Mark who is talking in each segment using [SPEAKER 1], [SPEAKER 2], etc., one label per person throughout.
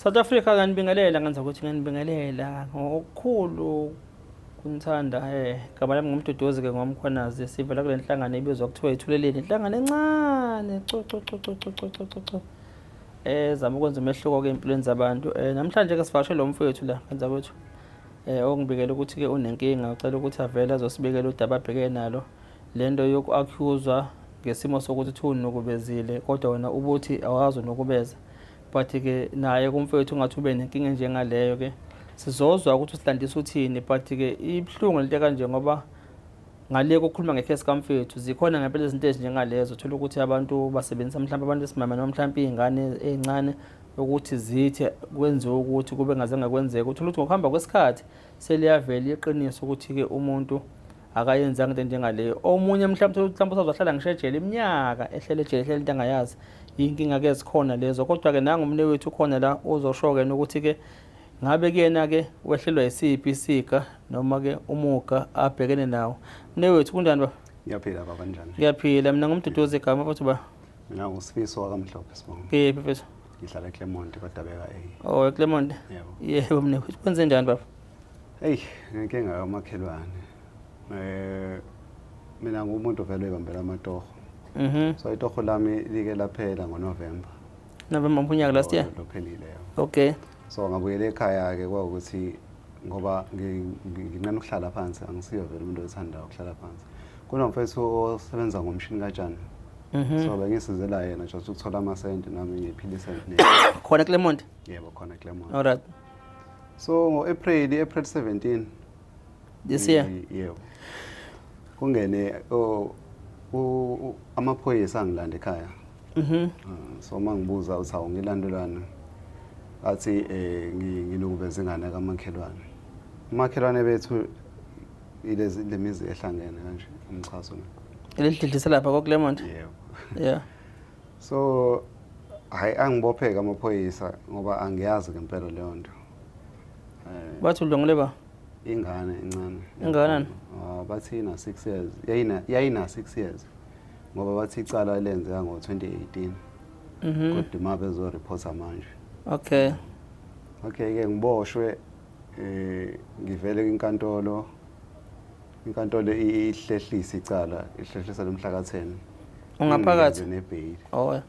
[SPEAKER 1] South Africa, nganibingelela, ngenza ukuthi nganibingelela ngokukhulu kunithanda. Igama lami nguMduduzi ke ngoMkhwanazi. Sivela kule nhlangano ebizwa kuthiwa iThuleleni, inhlangano encane co co co co co co co co co ezama ukwenza umehluko ke empilweni zabantu. Namhlanje ke sivakashele lo mfowethu la ngenza kwethu ongibikela ukuthi ke unenkinga, ucela ukuthi avele azosibikela udaba abhekene nalo, lento yoku-accuswa ngesimo sokuthi kuthiwa unukubezile kodwa wena ubuthi awazi unukubeza. But ke naye kumfowethu ungathi ube nenkinga enjengaleyo ke, sizozwa ukuthi usilandisa uthini. But ke ibuhlungu lento kanje ngoba ngale kokukhuluma nge-case kamfethu, zikhona ngempela izinto ezinjengalezo. Thola ukuthi abantu basebenzisa mhlawumbe abantu besimame noma mhlawumbe iy'ngane ey'ncane ukuthi zithi kwenziwe ukuthi kube ngazange kwenzeka. Uthola ukuthi ngokuhamba kwesikhathi seliyavela iqiniso ukuthi-ke umuntu akayenzanga into enjengaleyo. Omunye mhlawumbe uthola ukuthi mhlawumbe usazohlala ngisho ejele iminyaka, ehlele ejele, ehlele into angayazi. Iy'nkinga-ke ezikhona lezo. Kodwa-ke nangu umne wethu ukhona la, uzosho-ke nokuthi-ke ngabe kuyena-ke wehlelwa yisiphi isiga noma-ke umuga abhekene nawo. Mne wethu, kunjani ba?
[SPEAKER 2] Ngiyaphila baba, njani?
[SPEAKER 1] Ngiyaphila mina, nguMduduzi igama futhi ba.
[SPEAKER 2] Mina nguSifiso wakaMhlophe, sibonga.
[SPEAKER 1] Kephi mfethu?
[SPEAKER 2] Ngihlala eClermont, kwaDabeka A.
[SPEAKER 1] Oh, eClermont.
[SPEAKER 2] Yebo.
[SPEAKER 1] Yebo mne wethu, kwenze njani baba?
[SPEAKER 2] Hey, ngenkinga kamakhelwane. Mina ngumuntu vele oyibambela amatoho. So itoho lami like laphela ngoNovember.
[SPEAKER 1] November unyaka last year.
[SPEAKER 2] Lophelile, yebo. So ngabuyela ekhaya ke, kwawukuthi ngoba nginqena ukuhlala phansi, angisiyo vele umuntu othandayo ukuhlala phansi. Kunomfethu osebenza ngomshini katshani. So bengisizela yena just ukuthola amasenti nami ngiphilise.
[SPEAKER 1] Khona Clermont.
[SPEAKER 2] Yebo, khona Clermont.
[SPEAKER 1] All right.
[SPEAKER 2] So ngo-April, April 17
[SPEAKER 1] this year.
[SPEAKER 2] Yebo. Kungene amaphoyisa angilanda ekhaya. So mangibuza uthi, "Awu, ngilandelana?" Athi nginukubeza ingane kamakhelwane. Umakhelwane bethu ilezi lemizi ehlangene kanje umxhaso.
[SPEAKER 1] Elidlidlisa lapha ko Clermont.
[SPEAKER 2] Yebo. So hayi, angibopheka amaphoyisa ngoba angiyazi ngempela leyo nto.
[SPEAKER 1] Bathi udlwengule ba?
[SPEAKER 2] Ingane encane.
[SPEAKER 1] Ingakanani?
[SPEAKER 2] Ah, bathi ina 6 years. Yayina 6 years. Ngoba bathi icala lenzeka ngo-2018. Kodwa uma bezoreporta manje. Okay ke, ngiboshwe, ngivele kwinkantolo. Inkantolo ihlehlisa icala, ihlehlisa lomhla ka-10.
[SPEAKER 1] Ungaphakathi?
[SPEAKER 2] Nebail.
[SPEAKER 1] Oh.
[SPEAKER 2] Yebo.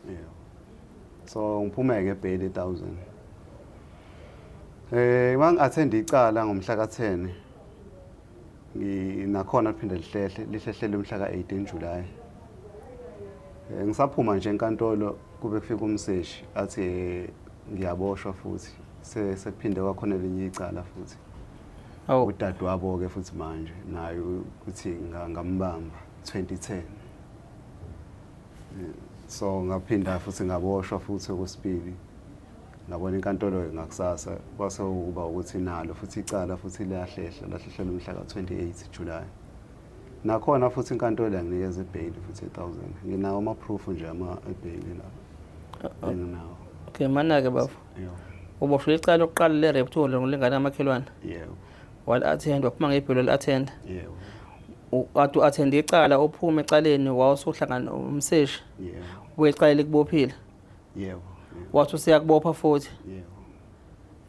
[SPEAKER 2] So ngiphume ke bail 1000. Mangi-attend icala ngomhla ka-10, nginakhona liphinde lihlehle, lihlehlele umhla ka-18 July. Ngisaphuma nje enkantolo kube kufika umseshi athi ngiyaboshwa futhi, sekuphinde kwakhona elinye icala futhi.
[SPEAKER 1] Awu.
[SPEAKER 2] Udadewabo ke futhi manje naye ukuthi ngambamba 2010. So ngaphinda futhi ngaboshwa futhi okwesibili. Ngabona inkantolo ngakusasa, kwase ukuba ukuthi nalo futhi icala futhi liyahlehla, lahlehlela umhla ka-28 July. Nakhona futhi inkantolo yanginikeza ibail futhi 1000. Nginawo ama proof nje ama ebail la. Enginawo.
[SPEAKER 1] Okay, mana ke bafo.
[SPEAKER 2] Yebo.
[SPEAKER 1] Uboshwe icala lokuqala le rape, kuthiwa udlwengule amakhelwane.
[SPEAKER 2] Yebo.
[SPEAKER 1] Wal attend, waphuma ngebail, wal attend.
[SPEAKER 2] Yebo.
[SPEAKER 1] Kade u-attend icala, uphuma ecaleni, wawusuhlangana umseshi.
[SPEAKER 2] Yebo.
[SPEAKER 1] Wecala likubophile.
[SPEAKER 2] Yebo.
[SPEAKER 1] Wathi usiyakubopha futhi.
[SPEAKER 2] Yebo.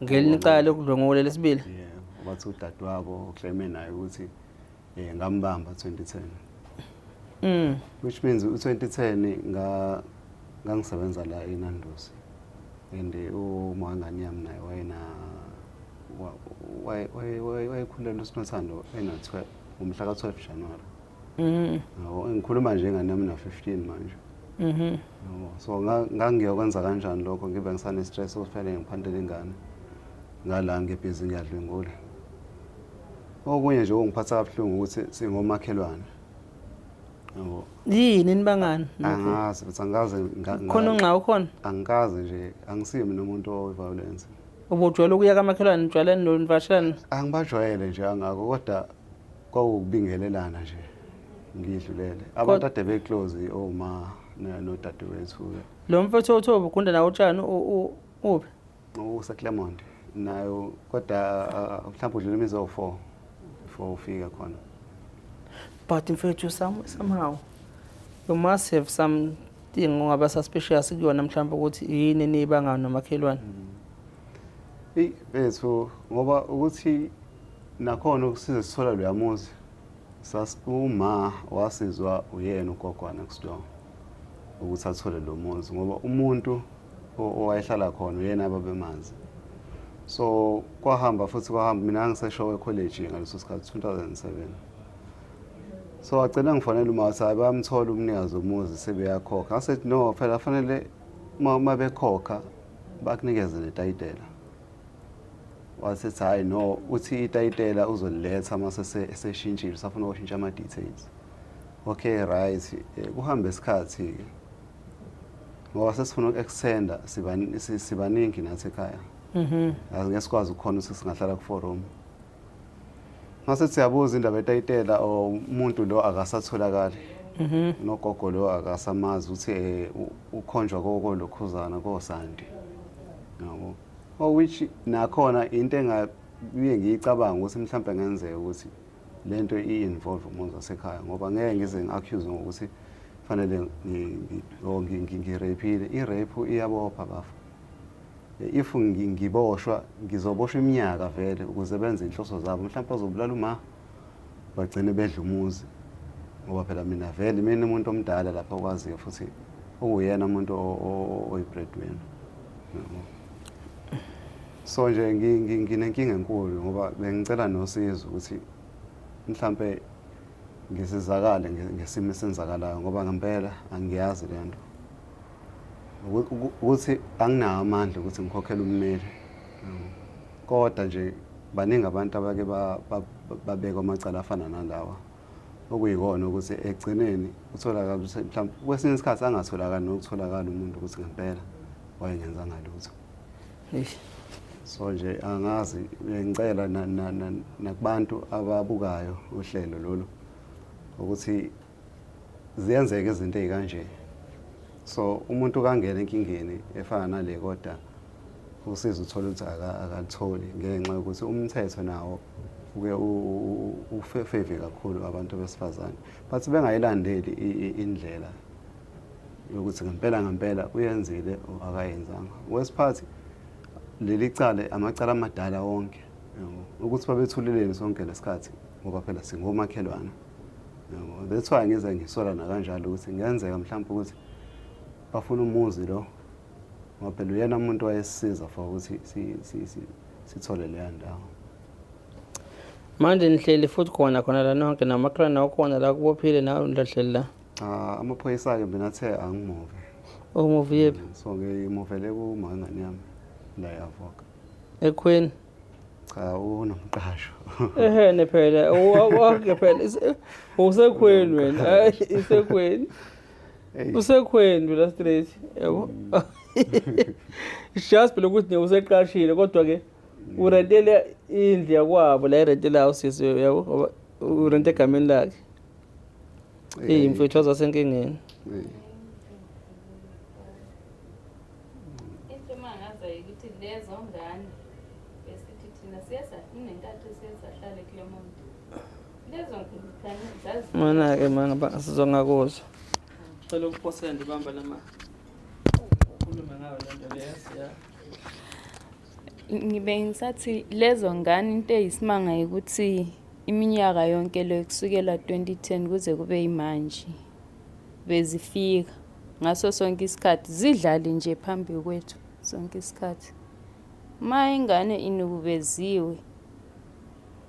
[SPEAKER 1] Ngelinye icala lokudlwengula lesibili.
[SPEAKER 2] Yebo. Wathi udadewabo uclaim naye ukuthi ngambamba 2010. Which means u2010 ngangisebenza la eNandosi. And uma ngane yami naye wayena wayekhulelwe uSinothando ena 12 ngomhla ka-12 January. Yabo, ngikhuluma nje ingane yami na 15 manje. Yabo, so ngangiyokwenza kanjani lokho ngibe ngisane stress okufanele ngiphandele ingane ngala ngebhizi ngiyadlwengula. Okunye nje okungiphatha kabuhlungu ukuthi singomakhelwane. Yabo.
[SPEAKER 1] Yini nibangani?
[SPEAKER 2] Angazi, but angikaze
[SPEAKER 1] Khona ungxa ukhona?
[SPEAKER 2] Angikaze nje, angisiyo mina umuntu owe-violence.
[SPEAKER 1] Ubujwayele ukuya kamakhelwane, nijwayelene nivashelane?
[SPEAKER 2] Angibajwayele nje kangako, kodwa kwawukubingelelana nje ngidlulele. Abantu ade be-close oma nodadewethu-ke.
[SPEAKER 1] Lo mfethu othiwa ubugunda nawo utshani uphi?
[SPEAKER 2] UseClermont nayo, kodwa mhlawumbe udlula imizi ewu-4 before ufike khona.
[SPEAKER 1] But mfethu, somehow you must have something ongaba suspicious kuyona mhlawumbe ukuthi yini eniyibangayo nomakhelwane.
[SPEAKER 2] Eyi bethu, ngoba ukuthi nakhona ukusize sithola loya muzi, uma wasizwa uyena ugogo next door ukuthi athole lo muzi, ngoba umuntu owayehlala khona uyena ababemazi. So kwahamba futhi kwahamba, mina ngiseshowe college ngaleso sikhathi, 2007. So wagcina ngifonela uma wathi, "Hayi, bayamthola umnikazi womuzi, sebeyakhokha." Ngasethi, "No, phela fanele uma bekhokha bakunikeze netayitela." Wasethi, "Hhayi, no," uthi itayitela uzoliletha uma eseshintshile, usafuna ukushintsha ama-details. Okay, right. Kuhambe isikhathi-ke, ngoba sesifuna uku-extenda, sibaningi nathi ekhaya. Angeke sikwazi ukukhona ukuthi singahlala ku-four room. Mase siyabuza indaba yetayitela, or umuntu lo akasatholakali. Nogogo lo akasamazi ukuthi ukhonjwa kolokhuzana kosandi. Yabo. Of which nakhona into engabuye ngiyicabanga ukuthi mhlawumbe ngenzeka ukuthi lento i-involve umuzi wasekhaya, ngoba ngeke ngize ngi-accuse ngokuthi fanele ngi-rape-ile. I-rape iyabopha, bafa. If ngiboshwa, ngizoboshwa iminyaka vele ukuze benze inhloso zabo. Mhlawumbe bazobulala uma bagcine bedla umuzi, ngoba phela mina vele mina umuntu omdala lapha okwaziyo futhi okuyena umuntu oyi-breadwinner. Yabo. So nje nginenkinga enkulu, ngoba bengicela nosizo ukuthi mhlambe ngisizakale ngesimo esenzakalayo, ngoba ngempela angiyazi le nto. Ukuthi anginawo amandla ukuthi ngikhokhele ummeli. Yabo. Kodwa nje baningi abantu abake babekwa amacala afana nalawa, okuyikona ukuthi ekugcineni utholakala ukuthi mhlawumbe kwesinye isikhathi angatholakali nokutholakala umuntu ukuthi ngempela wayengenzanga lutho.
[SPEAKER 1] Eish.
[SPEAKER 2] So nje angazi, ngicela nakubantu ababukayo uhlelo lolu ukuthi ziyenzeka izinto ezikanje. So umuntu kangena enkingeni efana nale, kodwa usizo uthola ukuthi akalitholi ngenxa yokuthi umthetho nawo uke ufavor kakhulu abantu besifazane, but bengayilandeli indlela yokuthi ngempela ngempela uyenzile or akayenzanga. Wesiphathi leli cala, amacala amadala wonke, yabo, ukuthi babethuleleni sonke lesikhathi, ngoba phela singomakhelwane, yabo. That's why ngize ngisola nakanjalo ukuthi kungenzeka mhlawumbe ukuthi bafuna umuzi lo, ngoba phela uyena umuntu wayesisiza for ukuthi sithole leya ndawo.
[SPEAKER 1] Manje nihleli futhi khona khona la nonke namakhelwane nakhona la kubophile, nawe nihleli la?
[SPEAKER 2] Cha, amaphoyisa-ke mina athe angimuve.
[SPEAKER 1] Umuve yephi?
[SPEAKER 2] So ngimuvele kuma ingane yami la e-Avoca.
[SPEAKER 1] Ekhweni?
[SPEAKER 2] Cha, unomqasho.
[SPEAKER 1] Ehene phela, wonke phela usekhweni wena. Hayi, isekhweni.
[SPEAKER 2] Eyi.
[SPEAKER 1] Usekhweni la straight, yabo. Just phela ukuthi nje useqashile, kodwa ke urentele indlu yakwabo la, irentela usisi, yabo, ngoba urente egameni lakhe. Eyi mfethu, wazasenkingeni.
[SPEAKER 2] Eyi.
[SPEAKER 3] Into emangazayo ukuthi lezo ngane besithi thina siye kunenkathi siye sahlala kule muntu. Lezo ngane zazi
[SPEAKER 1] Mana-ke manga sizongakuzwa. Cela ukuphosela ndibamba lama. Ukhulume ngayo le nto leyo siya.
[SPEAKER 3] Ngibe ngisathi lezo ngane, into eyisimanga ukuthi iminyaka yonke le kusukela 2010 kuze kube yimanje bezifika ngaso sonke isikhathi zidlale nje phambi kwethu sonke isikhathi. Ma ingane inukubeziwe,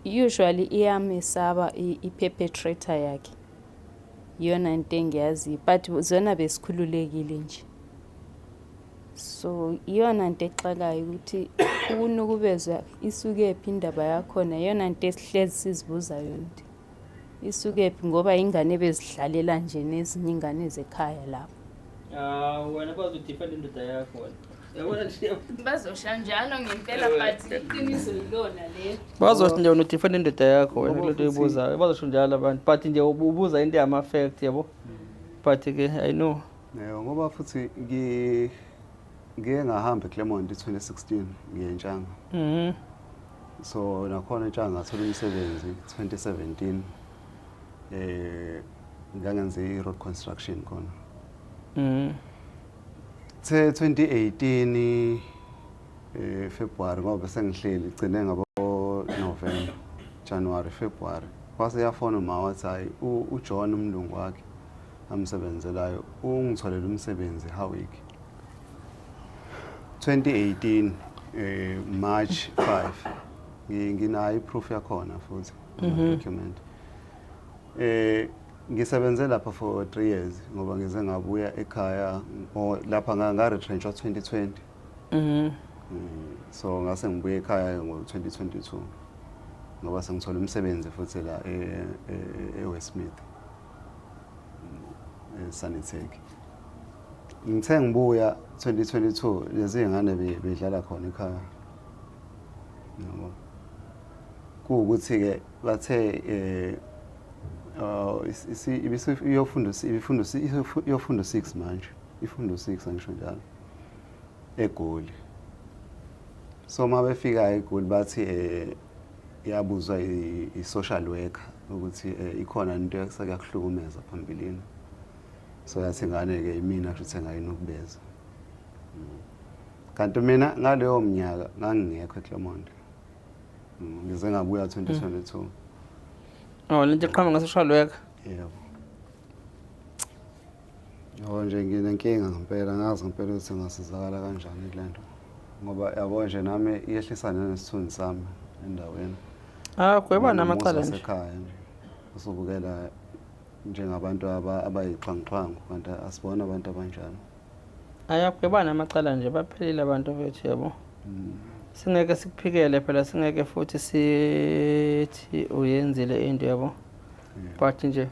[SPEAKER 3] usually iyamesaba i-perpetrator yakhe. Iyona into engiyaziyo, but zona besikhululekile nje. So iyona nto exakayo ukuthi ukunukubezwa isukephi indaba yakhona. Iyona nto esihlezi sizibuza yona ukuthi isukephi, ngoba ingane bezidlalela nje nezinye ingane zekhaya lapho.
[SPEAKER 1] Ah, wena bazodefend indoda yakho wena. Yabona nje.
[SPEAKER 3] Bazosha njalo ngempela, but iqiniso yilona lelo.
[SPEAKER 1] Bazothi nje wena udefend indoda yakho wena
[SPEAKER 2] Ngoba
[SPEAKER 1] kulento oyibuzayo. Bazosho njalo abantu, but nje ubuza into yama-fact, yabo. But ke I know.
[SPEAKER 2] Yebo, ngoba futhi ngike ngahamba eClermont 2016, ngiye eNtshanga. So nakhona eNtshanga ngathola umsebenzi 2017. Ngangenza i-road construction khona. The 2018 February ngoba sengihleli gcine ngabo November, January, February. Wase yafona uma wathi hayi uJohn umlungu wakhe amsebenzelayo ungitholele umsebenzi Howick. 2018 March 5. Nginayo iproof yakhona futhi document. Ngisebenze lapha for 3 years ngoba ngize ngabuya ekhaya lapha nga retrenchwa 2020. So ngase ngibuye ekhaya ngo-2022 ngoba sengithola umsebenzi futhi la e-Westmead, eSanitec. Ngithe ngibuya 2022 lezi ngane bedlala khona ekhaya. Yabo. Kuwukuthi ke bathe ibifunda ibifunda iyofunda 6 manje. Ifunda 6 angisho njalo. eGoli. So uma befika eGoli bathi yabuzwa i-social worker ukuthi ikhona into esekuyakuhlukumeza phambilini. So yathi ingane ke imina kusho engayinukubeza. Kanti mina ngaleyo minyaka ngangingekho eClermont. Ngize ngabuya 2022.
[SPEAKER 1] Oh, lento iqhamuka nge-social worker.
[SPEAKER 2] Yebo. Yabo nje nginenkinga ngempela, ngazi ngempela ukuthi ngasizakala kanjani kule nto. Ngoba yabo nje nami iyehlisa nesithunzi sami endaweni.
[SPEAKER 1] Ah, gweba namacala nje.
[SPEAKER 2] Ekhaya nje. Usubukela njengabantu abayixhwanguxhwangu kanti asibona abantu abanjalo.
[SPEAKER 1] Ayagwebana amacala nje, baphelile abantu bethu yabo. Singeke sikuphikele phela, singeke futhi sithi uyenzile into yabo. But nje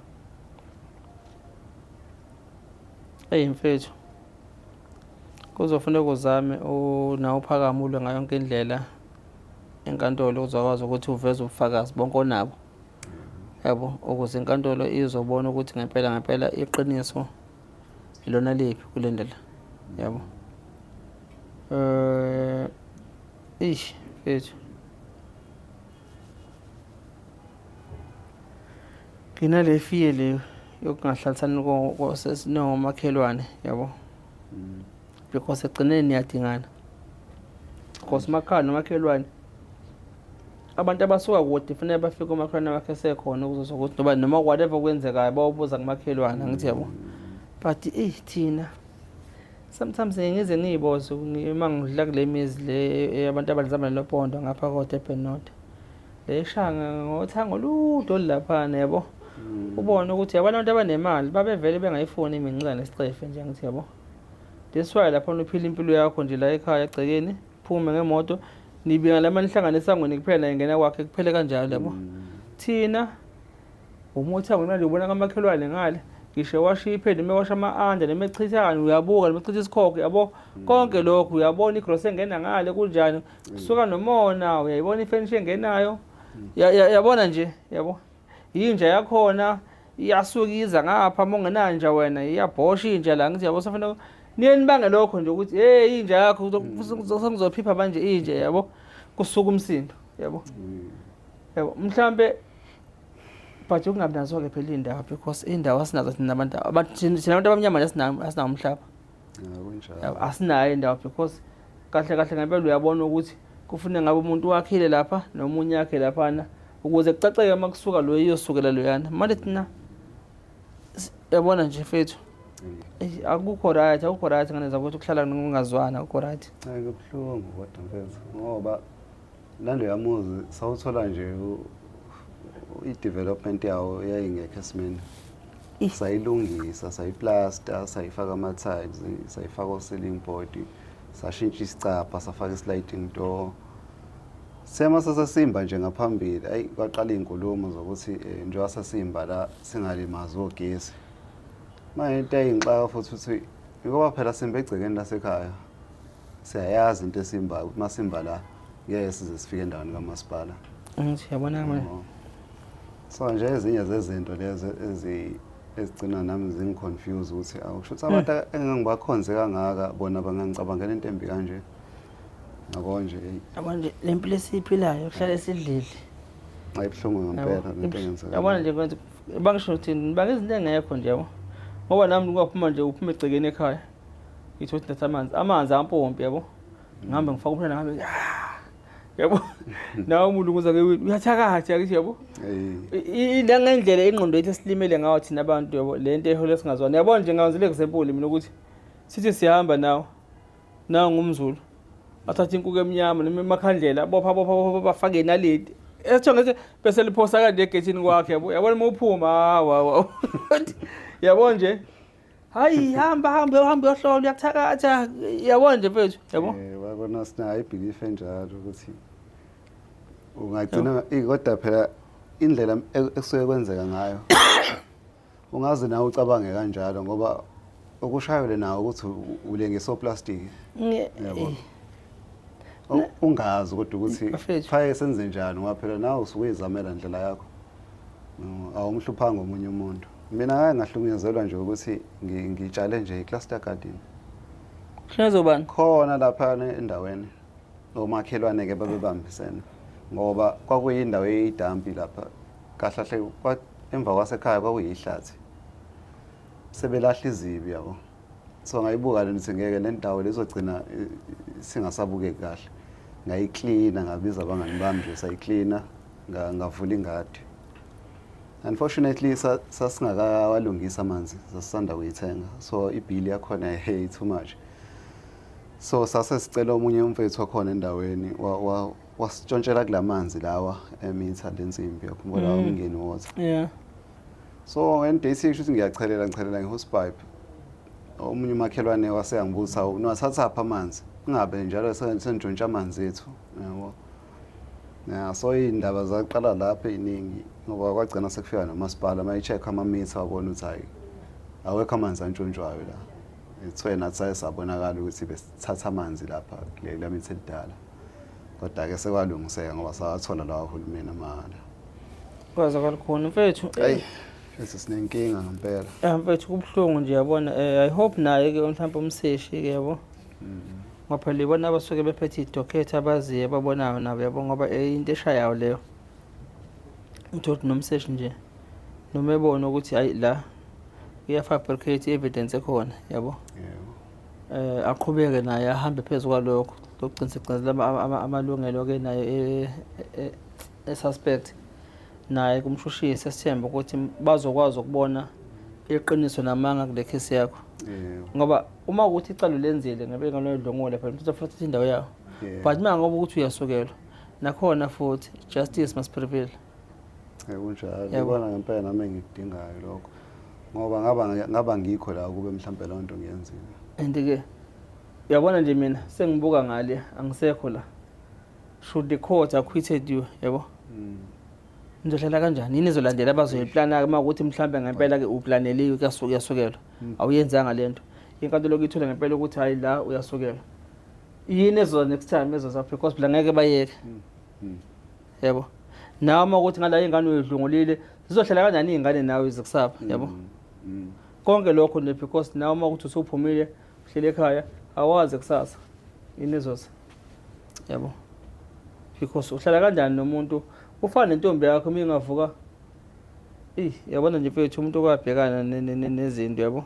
[SPEAKER 1] eyi mfethu, kuzofuneka uzame nawe uphakame ulwe ngayo yonke indlela enkantolo uzokwazi ukuthi uveze ubufakazi bonke onabo. Yabo, ukuze inkantolo izobona ukuthi ngempela ngempela iqiniso ilona liphi kule ndlela. Yabo. Ish mfethu. Nginale fear le yokungahlalisani nomakhelwane yabo. Because ekugcineni niyadingana. Because umakhelwane nomakhelwane abantu abasuka kude kufanele bafike umakhelwane wakhe esekhona ukuzozwa ukuthi noma whatever kwenzekayo bayobuza kumakhelwane angithi yabo. But thina sometimes ngiye ngize ngiyiboze uma ngidlula kule mizi le abantu abalizama lophondo ngapha ko-Durban North. Le shanga ngothango olude olulaphana yabo. Ubone ukuthi yabona abantu abanemali babevele bengayifuni imincinane nesicefe nje angithi yabo. That's why lapha uphila impilo yakho nje la ekhaya egcekeni, phume ngemoto nibinga lama nihlangane esangweni kuphela ingena kwakhe kuphele kanjalo yabo. Thina umothango manje ubona kamakhelwane ngale ngisho washa iphedi noma washa ama-anda noma echithani uyabuka noma echitha isikhokho yabo. Konke lokhu uyabona igrosa engena ngale kunjani kusuka nomona uyayibona ifurniture engenayo yabona nje yabo inja yakhona iyasuka iza ngapha uma ungenanja wena iyabhosha inja la ngithi yabo sefuna niye nibange lokho nje ukuthi hey inja yakho sengizophipha manje inja yabo kusuka umsindo yabo yabo mhlambe but ukungabi nazo-ke phela iy'ndawo because iy'ndawo asinazo thina abantu thina abantu abamnyama nje asinawo umhlaba. Asinayo indawo because kahle kahle ngempela uyabona ukuthi kufuneka ngabe umuntu wakhile lapha nomunye akhe laphana ukuze kucaceke uma kusuka lo iyosukela loyana. Manje thina yabona nje mfethu akukho right, akukho right ngane zakwethu ukuhlala nokungazwani, akukho right.
[SPEAKER 2] Cha kubuhlungu kodwa mfethu ngoba lando yamuzi sawuthola nje i-development yawo yayingekho esimeni. Sayilungisa, sayiplasta, sayifaka ama-tiles, sayifaka o-ceiling board, sashintsha isicabha, safaka i-sliding door. Sema sasesimba nje ngaphambili, ayi kwaqala iy'nkulumo zokuthi njengoba sasimba la singalimazi ogesi. Manje into eyinxaka futhi ukuthi ngoba phela simba egcekeni lasekhaya, siyayazi into esimbayo ukuthi masimba la ngeke size sifike endaweni kamasipala.
[SPEAKER 1] Ngithi yabona manje.
[SPEAKER 2] So nje ezinye zezinto lezi ezigcina nami zingiconfuse ukuthi awusho ukuthi abantu engangibakhonze kangaka bona bangangicabangela into embi kanje. Yabo nje.
[SPEAKER 1] Yabo nje le mpilo esiyiphilayo kuhlale sidlile.
[SPEAKER 2] Ayibuhlungu ngempela lento engenzeka.
[SPEAKER 1] Yabona nje kwenza bangisho ukuthi ngibanga izinto engekho nje yabo. Ngoba nami ungaphuma nje uphume egcekeni ekhaya. Ngithi uthi natha amanzi, amanzi ampompi yabo. Ngihambe ngifaka umntwana ngihambe ah, yabo nawe umuntu ukuza ke uyathakatha akithi yabo. Ila ngendlela ingqondo yethu esilimele ngayo thina abantu yabo le nto ehole singazwani. Yabo nje ngawenzile example mina ukuthi sithi sihamba nawe nawe ngumZulu athathe inkuku emnyama noma emakhandlela bopha bopha bopha bafake inaliti esitho ngese bese liphosa kanje egethini kwakhe yabo yabona uma uphuma hawa yabo nje hayi hamba hamba hamba uyohlola uyakuthakatha yabo nje mfethu yabo.
[SPEAKER 2] Babona sinayo ibelief enjalo ukuthi ungagcina kodwa phela indlela ekusuke kwenzeka ngayo ungaze nawe ucabange kanjalo ngoba ukushayele nawo ukuthi ulengise oplastic yabo ungazi kodwa ukuthi fanele senze njani ngoba phela nawe usuke uyizamela ndlela yakho awumhluphanga omunye umuntu. Mina ngake ngahlukunyezelwa nje ukuthi ngitshale nje i-cluster garden.
[SPEAKER 1] Hlukunyezwa ubani?
[SPEAKER 2] Khona lapha endaweni omakhelwane ke babebambisene ngoba kwakuyindawo eyidampi lapha kahle kahle emva kwasekhaya kwakuyihlathi sebelahla izibi yabo. So ngayibuka le nto ngeke le ndawo lezogcina singasabukeki kahle. Ngayiklina ngabiza abangani bami nje sayiklina ngavula ingadi. Unfortunately sasingakawalungisi amanzi sasisanda kuyithenga so ibhili yakhona hey too much. So sase sicela omunye umfethu wakhona endaweni wasitshontshela kulamanzi lawa emitha lensimbi yakhumbula umngeni water.
[SPEAKER 1] Yeah.
[SPEAKER 2] So ngenday sisho ukuthi ngiyachelela ngichelela nge-hosepipe. Omunye umakhelwane wase yangibuza niwathathaphi amanzi? Kungabe njalo sentshontsha amanzi ethu yabo. Yeah, so iy'ndaba zaqala lapho ey'ningi ngoba kwagcina sekufika nomasipala mayi-check amamitha wabona ukuthi hhayi awekho amanzi antshontshwayo la. Kuthiwe nathi saye sabonakala ukuthi besithatha amanzi lapha kule mitha elidala. Kodwa-ke sekwalungiseka ngoba sawathola lawa hulumeni amahhala.
[SPEAKER 1] Kwaze kwalukhuni mfethu.
[SPEAKER 2] Eyi, mfethu sinenkinga ngempela.
[SPEAKER 1] Eh mfethu kubuhlungu nje yabona I hope naye ke mhlawumbe umseshi ke yabo. Ngoba phela ibona abasuke bephethe idokhethi abaziyo ababonayo nabo yabo ngoba into eshayayo leyo. Uthole ukuthi nomseshi nje noma ebona ukuthi hayi la uyafabricate i-evidence ekhona yabo.
[SPEAKER 2] Yebo.
[SPEAKER 1] Aqhubeke naye ahambe phezu kwalokho lokugcina segcinezela amalungelo ke naye e-suspect naye kumshushisi esithemba ukuthi bazokwazi ukubona iqiniso namanga kule case yakho.
[SPEAKER 2] Yebo.
[SPEAKER 1] Ngoba uma ukuthi icala ulenzile ngabe ngalodlongole phela umthetho futhi indawo yawo.
[SPEAKER 2] Yebo.
[SPEAKER 1] But uma ngoba ukuthi uyasukelwa nakhona futhi justice must prevail.
[SPEAKER 2] Kunjalo.
[SPEAKER 1] Yebo.
[SPEAKER 2] Ibona ngempela nami engikudingayo lokho. Ngoba ngaba ngikho la kube mhlambe leyo nto ngiyenzile.
[SPEAKER 1] And ke uyabona nje mina sengibuka ngale angisekho la. Should the court acquitted you yabo? Nizohlala kanjani? Yini ezolandela abazoyiplana uma ukuthi mhlambe ngempela ke uplaneliwe kuyasukelwa. Awuyenzanga lento. Inkantolo kuyithola ngempela ukuthi hayi la uyasukelwa. Yini ezoza next time ezoza because phela ngeke bayeke. Yabo. Nawe uma ukuthi ngala ingane uyidlungulile zizohlala kanjani izingane nawe izikusapha yabo? Konke lokho nje because nawe uma ukuthi usuphumile uhlele ekhaya awazi kusasa yini ezoza. Yabo. Because uhlala kanjani nomuntu ufana nentombi yakho uma ingavuka yabona nje mfethu umuntu okwabhekana nezinto yabo.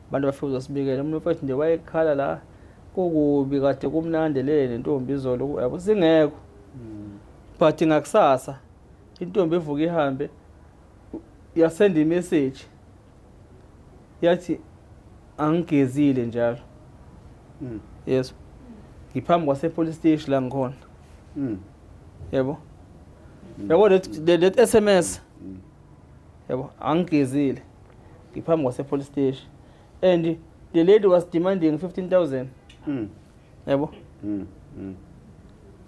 [SPEAKER 1] Abantu bafike uzosibikela umuntu mfethu nje wayekhala la kukubi kade kumnandi le nentombi izolo yabo singekho. But ngakusasa intombi evuka ihambe yasenda imessage yathi angigezile njalo. Yes. Ngiphambi kwase police station la ngikhona. Yebo. Yabo that SMS. Yabo angigezile. Ngiphambi kwase police station. And the lady was demanding 15,000. Yabo.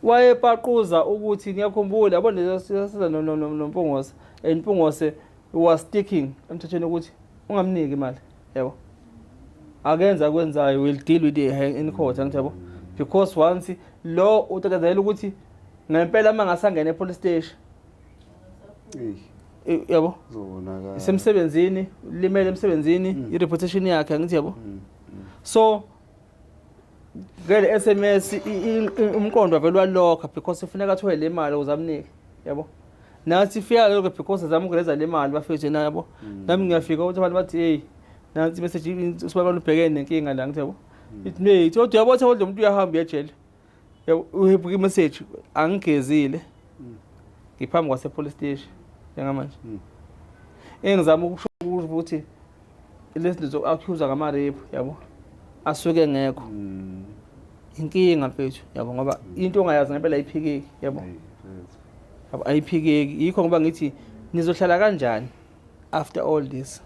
[SPEAKER 1] Wayepaquza ukuthi ngiyakhumbula yabo lesiza noMpungose. And Mpungose was sticking emthethweni ukuthi ungamniki imali. Yabo. Akenza kwenzayo will deal with it in court angithi yabo. Because once lo utatazela ukuthi ngempela mangasangena epolice station. Yabo.
[SPEAKER 2] Uzobonakala.
[SPEAKER 1] Isemsebenzini, limele emsebenzini, i-reputation yakhe angithi yabo. So ngele SMS umqondo wavele walokha because ufuneka athole le mali ukuze amnike yabo. Nathi ifika lokho because azama ukureza le mali bafethu na yabo. Nami ngiyafika ukuthi abantu bathi hey nansi message usibaba ubhekene nenkinga la ngithi yabo. Ithi hey kodwa uyabona ukuthi lo muntu uyahamba uyejele. Uhebuka i-message angigezile. Ngiphambi kwase police station njengamanje. Engizama ukusho ukuthi lezi zinto zoku-accuse ngama-rape yabo asuke ngekho. Inkinga mfethu yabo ngoba into ongayazi ngempela ayiphikeki yabo. Yabo ayiphikeki yikho ngoba ngithi nizohlala kanjani after all this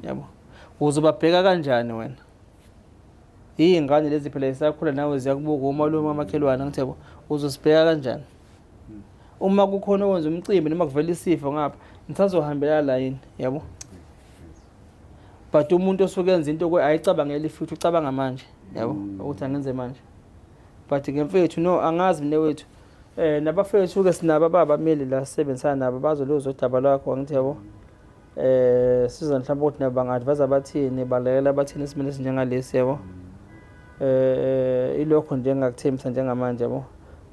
[SPEAKER 1] yabo uzobabheka kanjani wena iy'ngane lezi phela zisakhula nawe ziyakubuka umalume amakhelwane ngithi yabo uzosibheka kanjani uma kukhona owenza umcimbi noma kuvela isifo ngapha nisazohambela la yini yabo but umuntu osuke enza into ayicabangeli futhi ucabanga manje yabo ukuthi angenze manje but ke mfethu no angazi mina wethu nabafethu ke sinabo ababameli la sisebenzisana nabo bazoluzwa udaba lwakho angithi yabo siza mhlawumbe ukuthi nabo banga-advise abathini balekela abathini esimeni esinjengalesi yabo ilokho nje engingakuthembisa njengamanje yabo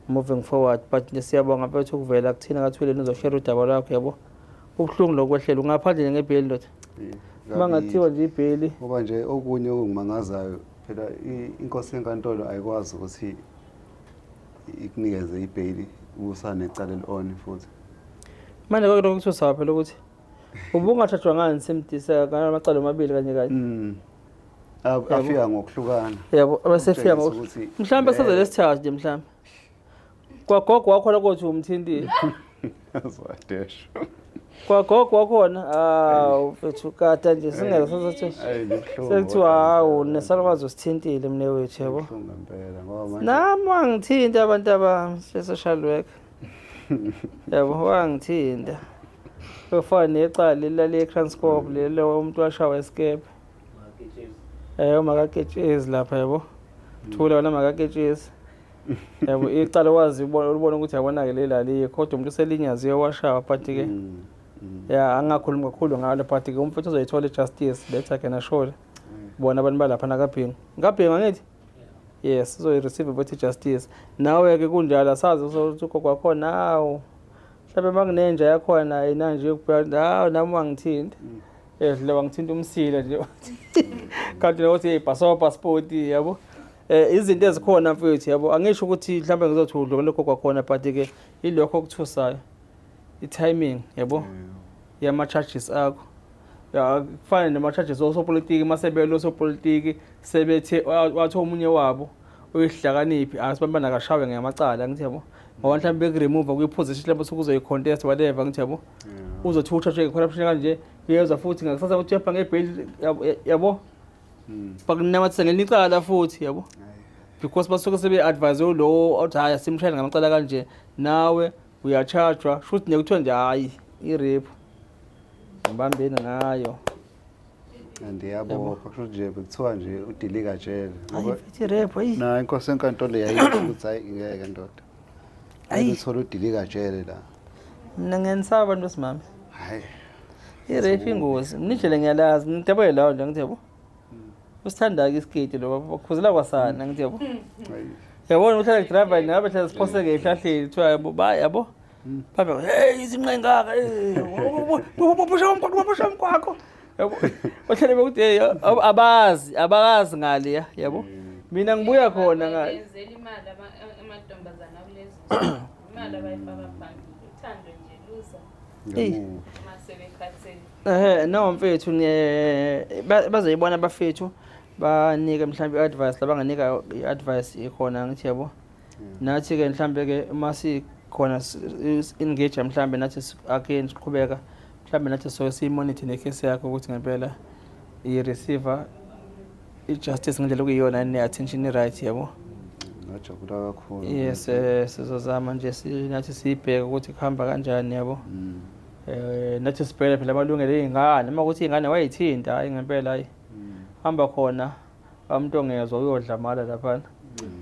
[SPEAKER 1] moving forward but nje siyabonga mfethu ukuvela kuthina kaThuleni uzoshare udaba lwakho yabo kubuhlungu lokwehlela ungaphandle ngebheli ndoda uma ngathiwa nje ibheli
[SPEAKER 2] ngoba nje okunye okungimangazayo phela inkosi yenkantolo ayikwazi ukuthi ikunikeze ibheli usanecala eli-on futhi
[SPEAKER 1] manje konke lokhu kuthusa phela ukuthi ubungathathwa ngani simdisa ngamacala omabili kanye kanye
[SPEAKER 2] Afika ngokuhlukana
[SPEAKER 1] yabo abasefika ngokuhlukana mhlawumbe seze lesithathu nje mhlawumbe kwagogo wakhona kothi umthintile
[SPEAKER 2] azwadesho
[SPEAKER 1] kwagogo wakhona awu mfethu kade nje singeke sasathi sekuthiwa hawu nesalukwazi usithintile mne wethu yabo nami wangithinta abantu abami social worker yabo wangithinta kufana necala leli lale-Kranskop lelo umuntu washawa escape umakaketshezi lapha yabo thula wena makaketshezi yabo icala wazi ubona ukuthi yabona-ke leli alikho kodwa umuntu uselinyaziwe washawa but-ke ya angakhulumi kakhulu ngalo but-ke umfethu uzoyithola i-justice that I can assure bona abantu balapha nakabhingo ngabhingo angithi yes uzoyi-receive futhi i-justice nawe-ke kunjalo asazi ukuthi ugogo wakhona hawu mhlawumbe uma kunenja yakhona yena nje yokubheka hawu nami wangithinta edlule wangithinta umsila nje kanti nokuthi hey bhasopa sport yabo izinto ezikhona mfethu yabo angisho ukuthi mhlawumbe ngizothi udlule lokho kwakhona but ke ilokho okuthusayo i-timing yabo yama charges akho ya kufana nama charges osopolitiki masebelo osopolitiki sebethe wathi omunye wabo uyihlakaniphi asibambana kashawe ngamacala ngithi yabo ngoba mhlawumbe bekuremove kwi-position mhlawumbe usukuzoyi-contest whatever ngithi yabo uzothi uthathwe nge-corruption kanje kuyezwa futhi ngakusasa uthi uyapha ngebheli yabo bakunamathisa ngelinye icala futhi yabo because basuke sebe-advise lo othi hhayi asimshayele ngamacala kanje nawe uyachajwa shuthi nekuthiwa nje hhayi i-rape ngibambeni ngayo
[SPEAKER 2] and iyabopha kusho nje bekuthiwa nje udilika jele
[SPEAKER 1] ngoba i-rape ayi
[SPEAKER 2] na inkosi enkantolo yayisho ukuthi hayi ngeke ndoda ayi uthola udilika jele la
[SPEAKER 1] mina ngiyanisaba abantu besimame
[SPEAKER 2] hayi
[SPEAKER 1] i-rape ingozi mina ijele ngiyalazi ngidabule lawo nje ngithi yabo usithanda-ke isiketi lo bakhuzela kwasana ngithi yabo yabona uhlala driver nabe hlala siphoseke ehlahleni kuthiwa yabo ba yabo babe hey izinqa engaka busha umgwaqo busha umgwaqo yabo bahlale bekuthi hey abazi abakazi ngale yabo mina ngibuya khona ngale
[SPEAKER 3] Benzela imali amantombazana kulezi imali abayifaka phambili uthando nje luza uma sebekhathele.
[SPEAKER 1] No mfethu bazoyibona abafethu banike mhlawumbe i-advice labanganika i-advice ikhona ngithi yabo nathi ke mhlambe ke uma sikhona engage mhlambe nathi again siqhubeka mhlambe nathi so siyimonitor necase yakho ukuthi ngempela i-receiver i-justice ngendlela okuyiyona ne-attention i-right yabo.
[SPEAKER 2] Ngajabula kakhulu.
[SPEAKER 1] Yes, sizozama nje nathi siyibheke ukuthi kuhamba kanjani yabo. Nathi sibheke phela amalungelo ey'ngane uma kuthi iy'ngane wayithinta hayi ngempela hayi hamba khona umuntu ongezwa uyodla mala laphana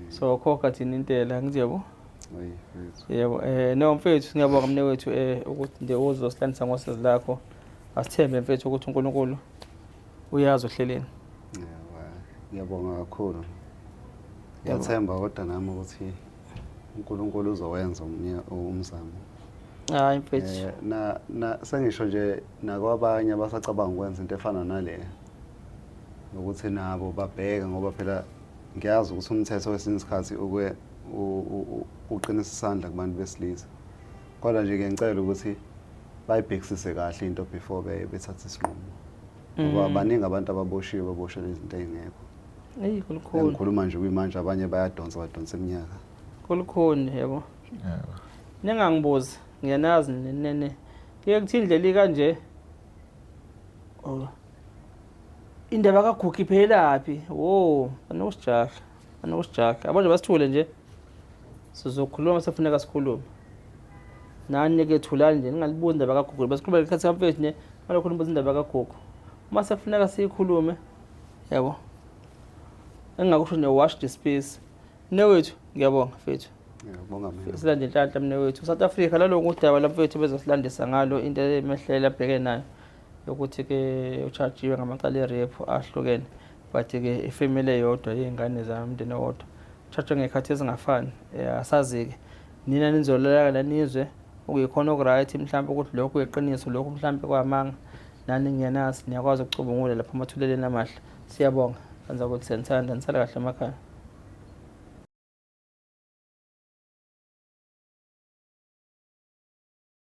[SPEAKER 1] so khokha thina intela ngithi yabo. Yebo no mfethu ngiyabonga mne wethu ukuthi nje uzosilandisa ngosizi lakho asithembe mfethu ukuthi uNkulunkulu uyazi ohleleni.
[SPEAKER 2] Yebo, ngiyabonga kakhulu. Ngiyathemba kodwa nami ukuthi uNkulunkulu uzowenza umzamo.
[SPEAKER 1] Hayi mfethu.
[SPEAKER 2] Na sengisho nje nakwabanye abasacabanga ukwenza into efana nale ukuthi nabo babheke ngoba phela ngiyazi ukuthi umthetho wesinye isikhathi uke Uqinisa isandla kubantu besilisa, kodwa nje ngiyacela ukuthi bayibhekisise kahle into before bethathe isinqumo, ngoba baningi abantu ababoshiwe, baboshelwe izinto ey'ngekho.
[SPEAKER 1] Eyi, kulukhuni.
[SPEAKER 2] Engikhuluma nje kuyimanje, abanye bayadonsa, badonsa iminyaka.
[SPEAKER 1] Kulukhuni, yebo. Ningangibuzi, ngiyanazi nene. Kuye kuthi indlela ikanje. Oh. Indaba kaGugu iphelaphi? Wo, anokusijaha. Anokusijaha. Yabo nje basithule nje. Sizokhuluma sefuneka sikhulume. Nani ke thulani nje, ningalibuzi indaba kaGugu. Basikhuluma ngesikhathi kamfethu nje, ngalokho nibuza indaba kaGugu. Uma sekufuneka siyikhulume, yabo. Engingakusho nje, watch the space. Mnewethu, ngiyabonga mfethu.
[SPEAKER 2] Ngiyabonga mina.
[SPEAKER 1] Silande inhlanhla, mnewethu. South Africa, lalo udaba lamfethu bezosilandisa ngalo, into emehlela abheke nayo yokuthi ke uchajiwe ngamacala e-rape ahlukene, but ke ifamily eyodwa, iy'ngane zamndeni owodwa, charge ngey'khathi ezingafani. Asazi-ke nina nizolala nizwe okuyikhona oku-right, mhlawumpe ukuthi lokhu kuyiqiniso, lokhu mhlawumpe kwamanga. Nani ngiyanasi, niyakwazi ukucubungula lapho amathuleleni amahle. Siyabonga kanza ukuthi siyanithanda, nisale kahle emakhaya.